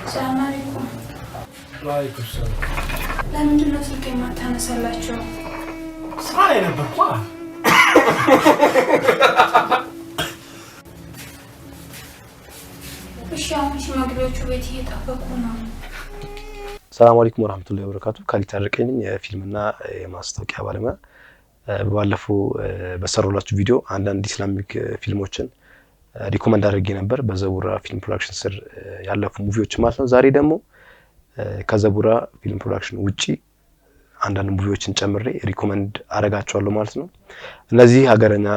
ሰላም አለይኩም። ወአለይኩም ሰላም። ለምንድን ነው ስልክ የማታነሳላቸው? ስራ ላይ ነበርኩ። እሺ፣ አሁን ሽማግሌዎቹ ቤት እየጠበቁ ነው። ሰላም አለይኩም ወራህመቱላሂ ወበረካቱ። ካሊድ ታረቀኝ ነኝ፣ የፊልምና የማስታወቂያ ባለሙያ። ባለፈው በሰራሁላችሁ ቪዲዮ አንዳንድ Islamic ፊልሞችን recommend አድርጌ ነበር፣ በዘቡራ ፊልም ፕሮዳክሽን ስር ያለፉ movie ዎች ማለት ነው። ዛሬ ደግሞ ከዘቡራ ፊልም ፕሮዳክሽን ውጪ አንዳንድ movie ዎችን ጨምሬ recommend አረጋቸዋለሁ ማለት ነው። እነዚህ ሀገረኛ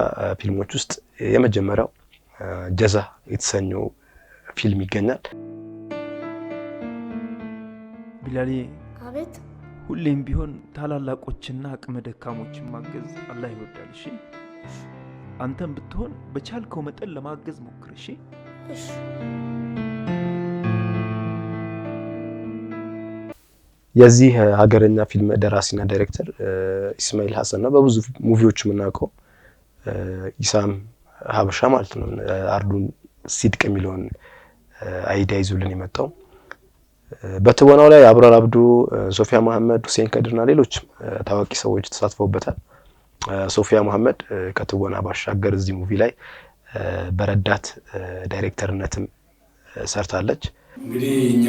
ፊልሞች ውስጥ የመጀመሪያው ጀዛ የተሰኘው ፊልም ይገኛል። ቢላሌ። አቤት። ሁሌም ቢሆን ታላላቆችና አቅመ ደካሞችን ማገዝ አላህ ይወዳል። እሺ፣ አንተም ብትሆን በቻልከው መጠን ለማገዝ ሞክር። እሺ። እሺ። የዚህ ሀገረኛ ፊልም ደራሲና ዳይሬክተር ኢስማኤል ሀሰን ነው። በብዙ movie ዎች የምናውቀው ኢሳም ሀበሻ ማለት ነው። አርዱን ሲድቅ የሚለውን idea ይዞልን የመጣው። በትወናው ላይ አብራር አብዱ፣ ሶፊያ መሐመድ፣ ሁሴን ከድርና ሌሎች ታዋቂ ሰዎች ተሳትፈውበታል። ሶፊያ መሐመድ ከትወና ባሻገር እዚህ movie ላይ በረዳት ዳይሬክተርነትም ሰርታለች። እንግዲህ እኛ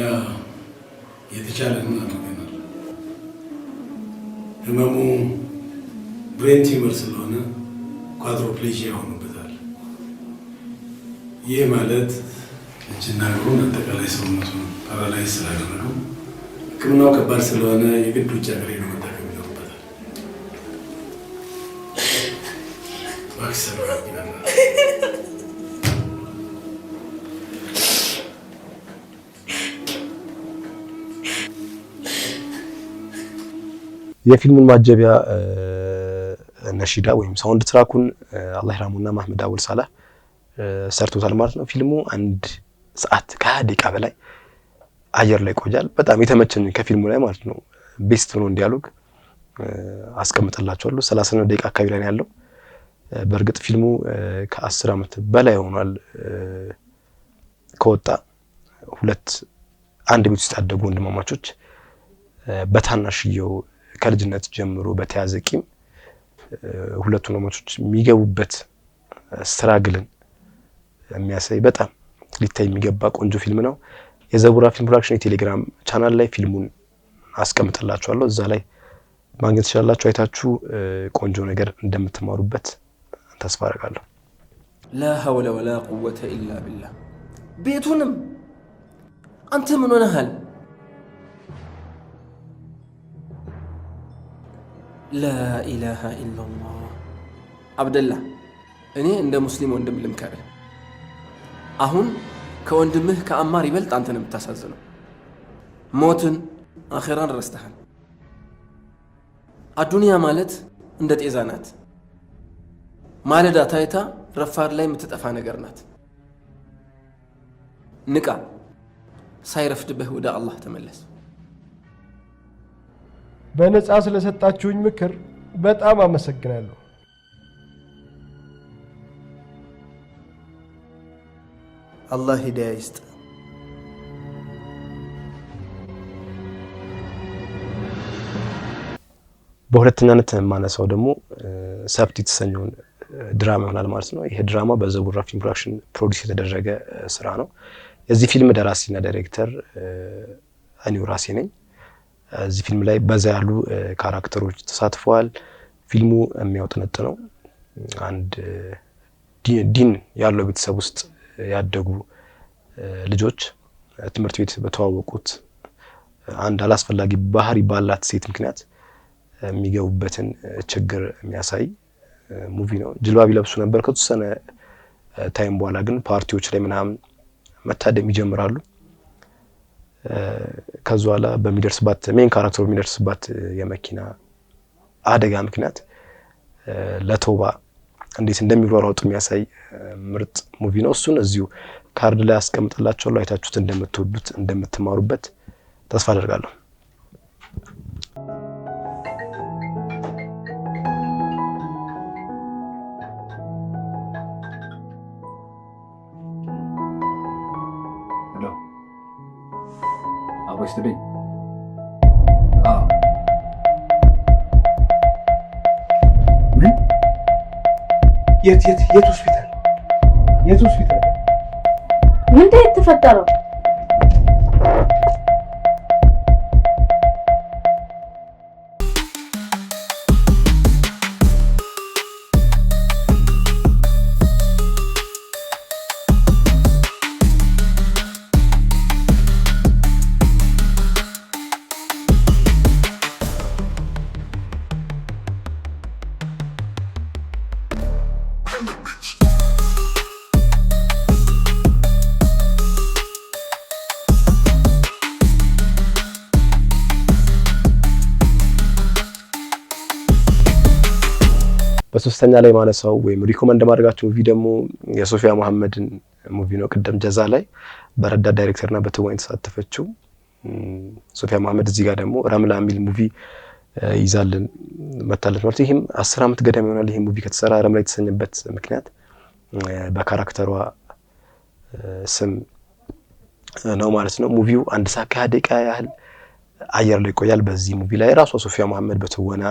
የተቻለንን አድርገናል። ህመሙ brain tumor ስለሆነ quadriplegia ሆኖበታል። ይህ ማለት እጅና እግሩን አጠቃላይ ሰውነቱን paralyze ስላደረገው ሕክምናው ከባድ ስለሆነ የግድ ውጭ ሀገር ሄዶ መታከም ይኖርበታል። እባክሽ ሰብር። የፊልሙን ማጀቢያ ነሺዳ ወይም soundtrack ኡን አላህ ይርሐሙና ማህመድ አወል ሳላህ ሰርቶታል ማለት ነው። ፊልሙ 1 ሰዓት ከ20 ደቂቃ በላይ አየር ላይ ይቆያል። በጣም የተመቸኝ ከፊልሙ ላይ ማለት ነው best ሆኖ dialogue አስቀምጥላችኋለሁ። 30ኛው ደቂቃ አካባቢ ላይ ነው ያለው። በእርግጥ ፊልሙ ከ10 ዓመት በላይ ሆኗል ከወጣ። ሁለት አንድ ቤት ውስጥ ያደጉ ወንድማማቾች በታናሽየው ከልጅነት ጀምሮ በተያዘ ቂም ሁለቱ ወንድማማቾች የሚገቡበት struggle ን የሚያሳይ በጣም ሊታይ የሚገባ ቆንጆ ፊልም ነው። የዘቡራ ፊልም ፕሮዳክሽን የቴሌግራም ቻናል ላይ ፊልሙን አስቀምጥላችኋለሁ። እዛ ላይ ማግኘት ትችላላችሁ። አይታችሁ ቆንጆ ነገር እንደምትማሩበት ተስፋ አደርጋለሁ። لا حول ولا قوة إلا بالله። ቤቱንም አንተ ምን ሆነሃል? لا إله إلا الله። አብደላ፣ እኔ እንደ ሙስሊም ወንድም ልምከርህ። አሁን ከወንድምህ ከአማር ይበልጥ አንተ ነው የምታሳዝነው። ሞትን አኼራን ረስተሃል። አዱንያ ማለት እንደ ጤዛ ናት። ማለዳ ታይታ ረፋድ ላይ የምትጠፋ ነገር ናት። ንቃ፣ ሳይረፍድብህ ወደ አላህ ተመለስ። በነፃ ስለሰጣችሁኝ ምክር በጣም አመሰግናለሁ። አላህ ሂዳያ ይስጥ። በሁለተኛነት የማነሳው ደግሞ ሰብት የተሰኘውን ድራማ ይሆናል ማለት ነው። ይሄ ድራማ በዘቡራ ፊልም ፕሮዳክሽን produce የተደረገ ስራ ነው። የዚህ ፊልም ደራሲና ዳይሬክተር እኔው ራሴ ነኝ። እዚህ ፊልም ላይ በዛ ያሉ character ኦች ተሳትፈዋል። ፊልሙ የሚያውጠነጥነው አንድ ዲን ያለው ቤተሰብ ውስጥ ያደጉ ልጆች ትምህርት ቤት በተዋወቁት አንድ አላስፈላጊ ባህሪ ባላት ሴት ምክንያት የሚገቡበትን ችግር የሚያሳይ movie ነው። ጅልባብ ይለብሱ ነበር። ከተወሰነ time በኋላ ግን ፓርቲዎች ላይ ምናምን መታደም ይጀምራሉ። ከዚ በኋላ በሚደርስባት main character ኡ በሚደርስባት የመኪና አደጋ ምክንያት ለተውባ እንዴት እንደሚሯሯጡ የሚያሳይ ምርጥ movie ነው። እሱን እዚሁ ካርድ ላይ አስቀምጥላችኋለሁ። አይታችሁት እንደምትወዱት እንደምትማሩበት ተስፋ አደርጋለሁ። Hello። አብሮ ይስጥልኝ። አዎ። ምን? የት የት የት ሆስፒታል? የት ሆስፒታል? ምንድን ነው የተፈጠረው? በሶስተኛ ላይ ማነሳው ወይም recommend ማድረጋቸው movie ደግሞ የሶፊያ መሐመድን movie ነው። ቅደም ጀዛ ላይ በረዳት ዳይሬክተርና በትወና የተሳተፈችው ሶፊያ መሐመድ እዚህ ጋር ደግሞ ረምላ የሚል movie ይዛልን መታለች ማለት። ይህም 10 ዓመት ገደማ ይሆናል ይሄ movie ከተሰራ። ረምላ የተሰኘበት ምክንያት በ character ሯ ስም ነው ማለት ነው። Movie ው 1 ሰዓት ከ20 ደቂቃ ያህል አየር ላይ ይቆያል። በዚህ movie ላይ ራሷ ሶፊያ መሐመድ በትወና፣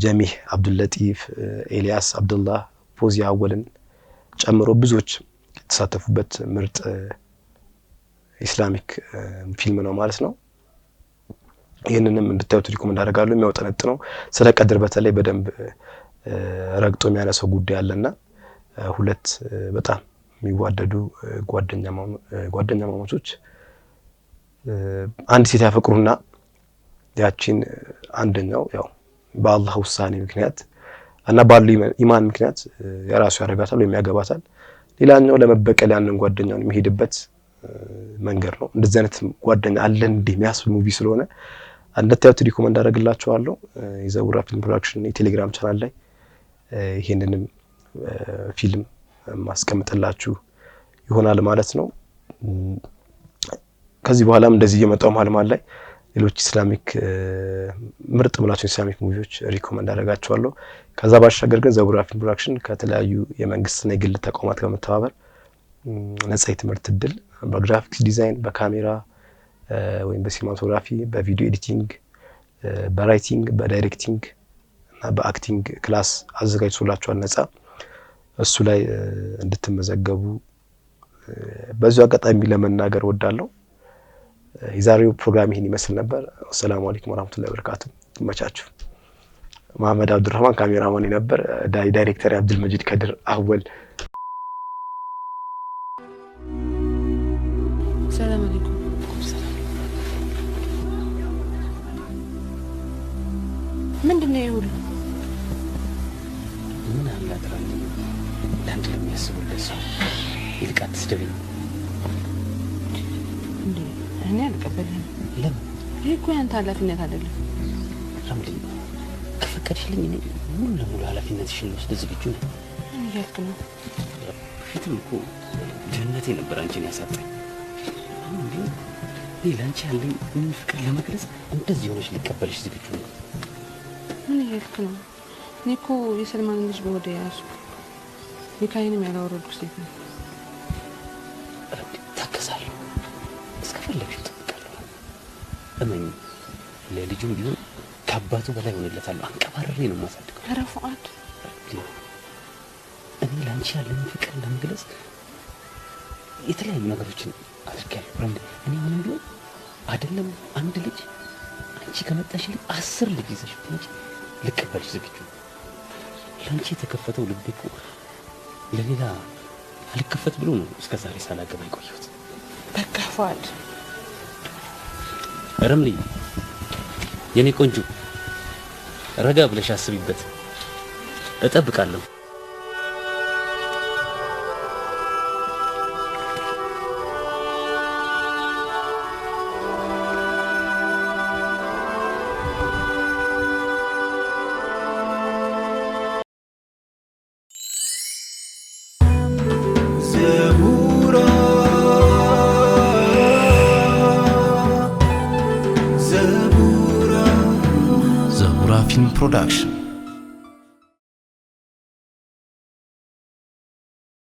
ጀሚህ አብዱለጢፍ፣ ኤልያስ አብዱላህ፣ ፎዚያ አወልን ጨምሮ ብዙዎች የተሳተፉበት ምርጥ Islamic ፊልም ነው ማለት ነው። ይህንንም እንድታዩት recommend አደርጋለሁ። የሚያውጠነጥነው ስለ ቀድር በተለይ በደንብ ረግጦ የሚያነሳው ጉዳይ አለና ሁለት በጣም የሚዋደዱ ጓደኛማማቾች አንድ ሴት ያፈቅሩና ያቺን አንደኛው ያው በአላህ ውሳኔ ምክንያት እና ባሉ ኢማን ምክንያት የራሱ ያደርጋታል ወይም ያገባታል። ሌላኛው ለመበቀል ያንን ጓደኛውን የሚሄድበት መንገድ ነው። እንደዚህ አይነት ጓደኛ አለን እንዲህ የሚያስብል movie ስለሆነ እንድታዩት recommend አደርግላችኋለሁ። የዘቡራ ፊልም ፕሮዳክሽን የቴሌግራም ቻናል ላይ ይሄንንም ፊልም ማስቀምጥላችሁ ይሆናል ማለት ነው። ከዚህ በኋላም እንደዚህ እየመጣው መሀል መሀል ላይ ሌሎች Islamic ምርጥ ምላቸው Islamic movie ዎች recommend አደርጋችኋለሁ። ከዛ ባሻገር ግን ዘቡራ ፊልም ፕሮዳክሽን ከተለያዩ የመንግስትና የግል ተቋማት ጋር መተባበር ነጻ የትምህርት እድል በ graphics design፣ በካሜራ ወይም በ cinematography፣ በ video editing፣ በ writing፣ በ directing እና በ acting class አዘጋጅቶላችኋል ነጻ። እሱ ላይ እንድትመዘገቡ በዚሁ አጋጣሚ ለመናገር እወዳለሁ። የዛሬው ፕሮግራም ይህን ይመስል ነበር። አሰላሙ አለይኩም ወራህመቱላሂ ወበረካቱ። ይመቻችሁ። መሐመድ አብዱራህማን ካሜራማን ነበር። ዳይሬክተር አብዱልመጂድ ከድር አወል። ሰላም አለይኩም። ምንድን ነው ይሄ ሁሉ? ምን አለ አጥራልኝ ለአንድ ለሚያስቡለት ሰው። ይልቅ አትስደበኝ። እንዴ፣ እኔ አልቀበልህም። ለምን? ይህ እኮ ያንተ ኃላፊነት አይደለም። ረምሊ፣ ከፈቀድሽልኝ እኔ ሙሉ ለሙሉ ኃላፊነትሽን ልወስድ ዝግጁ ነኝ። ምን እያልክ ነው? በፊትም እኮ ድህነቴ ነበር አንቺን ያሳጣኝ። አሁን ቢሆን እኔ ለአንቺ ያለኝ ፍቅር ለመግለጽ እንደዚህ ሆነሽ ልቀበልሽ ዝግጁ ነኝ። ምን እያልክ ነው? እኔ እኮ የሰልማንን ልጅ በሆዴ የያዝኩ፣ ኒካዬንም ያላወረድኩ ሴት ነኝ። ረምሊ፣ ታገሳለሁ። እስከፈለግሽው እጠብቃለሁ። እመኚ፣ ለልጁም ቢሆን ከአባቱ በላይ ሆንለታለሁ። አንቀባርሬ ነው የማሳድገው። ኧረ ፉአድ። እኔ ለአንቺ ያለኝ ፍቅር ለመግለጽ የተለያዩ ነገሮችን አድርጌያለሁ። ረምሊ፣ እኔ አሁንም ቢሆን አይደለም አንድ ልጅ፣ አንቺ ከመጣሽልኝ 10 ልጅ ይዘሽ ብትመጪ ልቀበልሽ ዝግጁ ነኝ። ለአንቺ የተከፈተው ልቤ እኮ ለሌላ አልከፈት ብሎ ነው እስከ ዛሬ ሳላገባ የቆየሁት። በቃ ፉአድ። ረምሊ፣ የኔ ቆንጆ፣ ረጋ ብለሽ አስቢበት። እጠብቃለሁ። زبورة زبورة ዘቡራ ፊልም ፕሮዳክሽን።